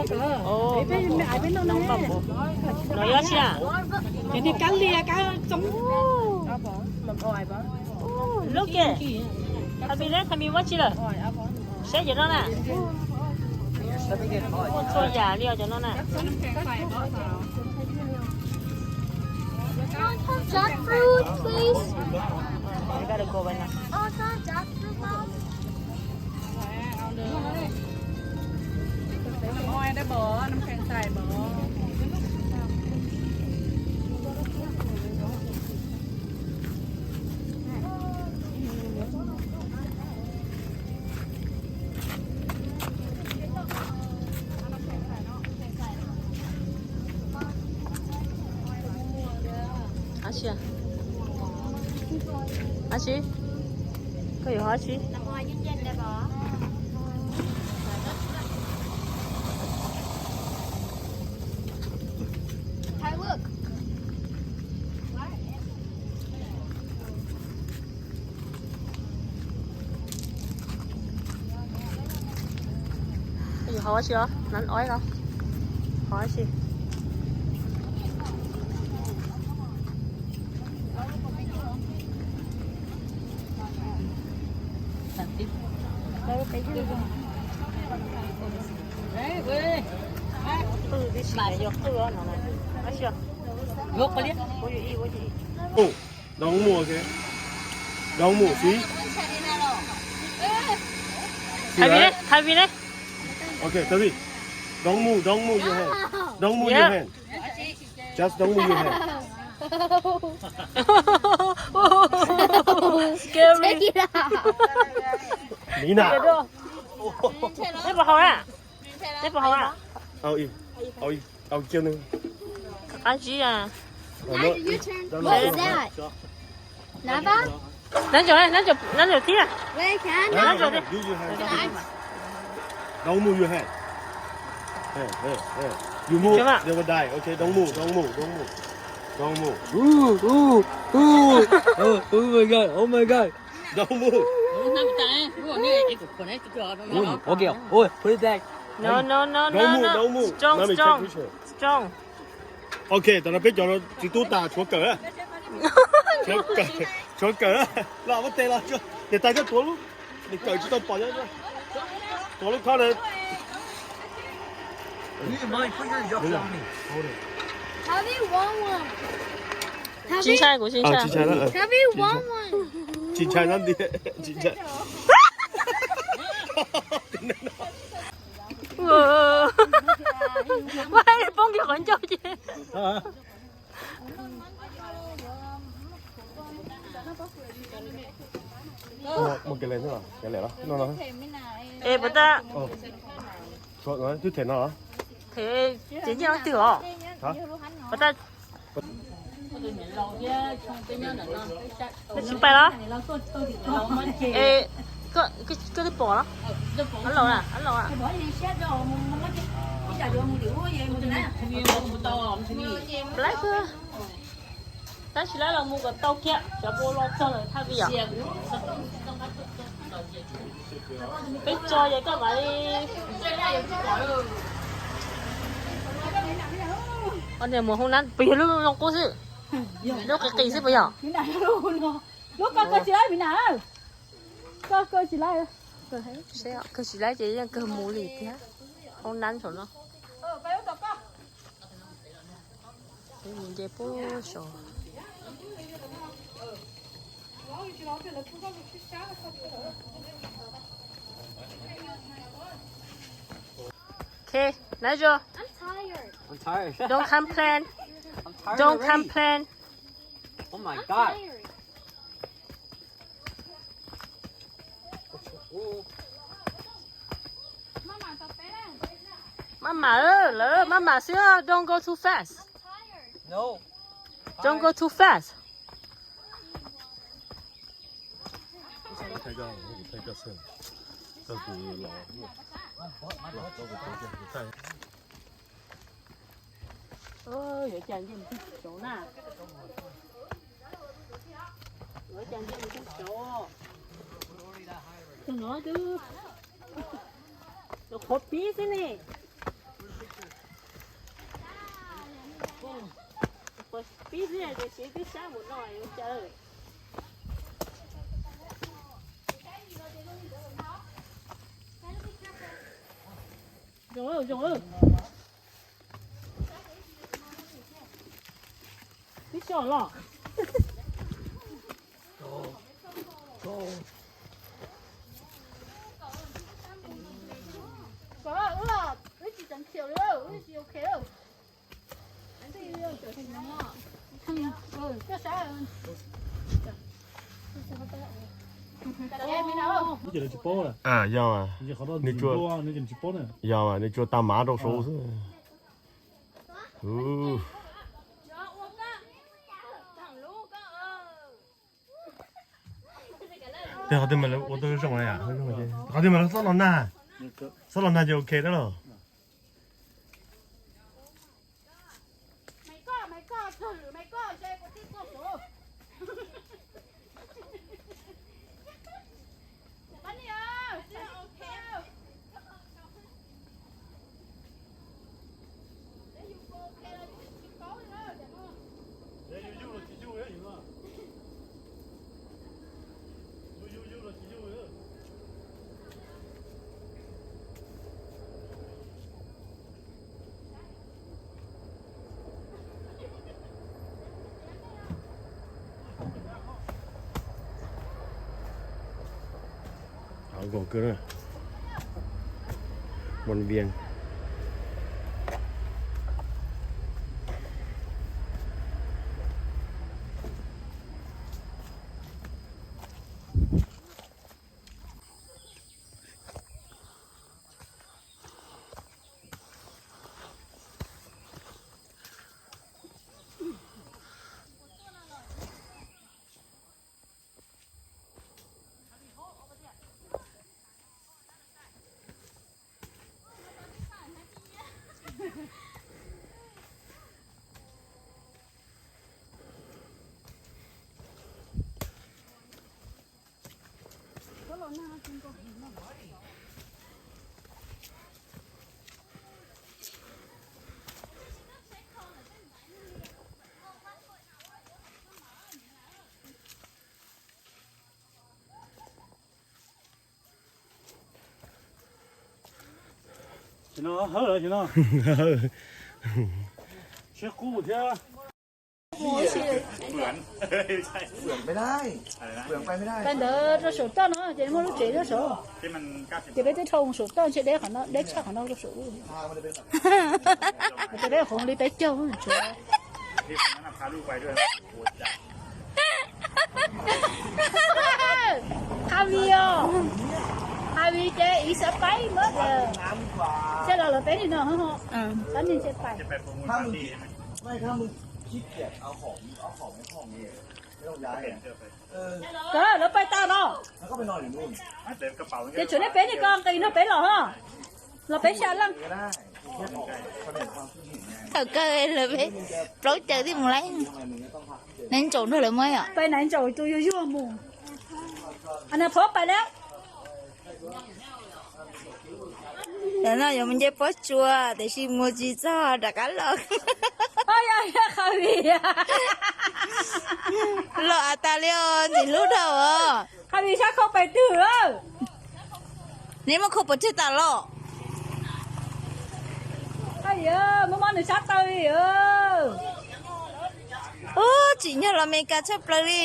Ov, no yog tsi a? Cov niag kab lia kab txoob. Look at, Thaum Vim ne, Thaum Vim muab tsi lawm? Saib cov no na. Muaj txhua yam li os cov no na. Jackfruit, please. Ab tsi, ab tsi, koj yuav ho ab tsi? Ej, hov tsi os, nab oib los? Hov tsi? Qwj tib si yog qwj no. Ab tsi os? Ub, đóng mũ, ok. Đóng mũ xí. Thaum Vim ne, Thaum Vim ne. Ok, Thaum Vim. Đóng mũ, đóng mũ your hand. Đóng mũ your hand. Just đóng mũ your hand. Scary. Nina. Neb puas haus na? Neb puas haus na? Au, au, au, kiag nws. Qab zib a. What is that? Nab, nab, nab tib. Nab tib. Đóng mũ your hand. Hey, hey, hey. You move, they will die. Ok, đóng mũ, đóng mũ, đóng mũ. Đóng mũ. Ooh, ooh, ooh. Oh, oh my God, oh my God. Đóng mũ. Ui, ok, ui, put it back. No, no, no, no, no. Đóng mũ, đóng mũ. Strong, strong, strong. Ok, tam no peb cov no tsis tub tas, tshuav kawm. Tshuav kawm, tshuav kawm. Los muab tes los, niam tais koj tuav lub, niam kawm tsis tau pom, tuav lub khob na. Tsis ntshai, kuv tsis ntshai. Tsis ntshai, tsis ntshai. Poob kiag qhov ncauj ces. Es puas tas? Twb them no. Them ces nyiaj leej twg os? Puas tas? Peb tsis pais los? Es koj twb pom los? Ab laus na, ab laus na. Laib kawg. Tab sis lawv los mus kom tau kiag cov ua los txog lawm Thaum Vim yom. Peb tso ces koj mam li. Ua niag mus hoob nab puas yog lub zoo qub xwb? Lub qis qis xwb puas yog? Lub kawg tsis laib, kawg tsis laib. Seb, kawg tsis laib ces yeej kawg mus li thiab. Hoob nab saum no. Nce puag saud. Okay, Nigel. I'm tired. I'm tired. Don't complain. I'm tired already. Don't complain. Oh my God. I'm tired. Maj mam, lawv maj mam xwb, don't go too fast. No. Don't go too fast. Yuav cas nce mus txog saud na. Yuav cas nce mus txog saud. Tus no twb qhuav pib xwb ne. Pib tiag tias siv tib sab mus no yuav cas. Zoo, zoo. Tib sab los. Wb los wb tsis tseem khiav li, wb tsis ok. Yog, nws tsuas tag mav rau saud xwb. Qhov twg mas lawv ua tau zoo, qhov twg mas lawv txhob los nag, txhob los nag ces ok dab los. Hauv nkaus kawg na. Muaj vias. Sim no hawb lawm sim no. Siab qub thiab. Pais ntawd rau saum toj no ces muaj lub tsev rau saud. Ces peb twb dhau saum toj ntshe deb qhov no, deb tshaj qhov no rau saum. Peb qhov li peb caug tshuav. Javi os, Javi ces ib sab paib muab, ntshe los lawv peb li no, pab neeg ntshe pais. Koj lawv pais tas no. Ces tshuav nej peb ne, koj nqis nrog peb los ho. Los peb xya leej. Thaum kawg lawv peb plaub caug thiaj mus laib. Naiv ntsaum nrog lawv muab os. Pais naiv ntsaum tus yuag yuag mus. Nas phob pais lawm. Ntawm no yuav mus nce pob tsuas tiam sis mus tsis txog rov qab los. Los av tas li os, ntxim hlub dhau os. Neb muab khau pov tseg tas los? Muab mob nws sab taw li. Ub, tsim nyog los Meskas tshaj plaws li.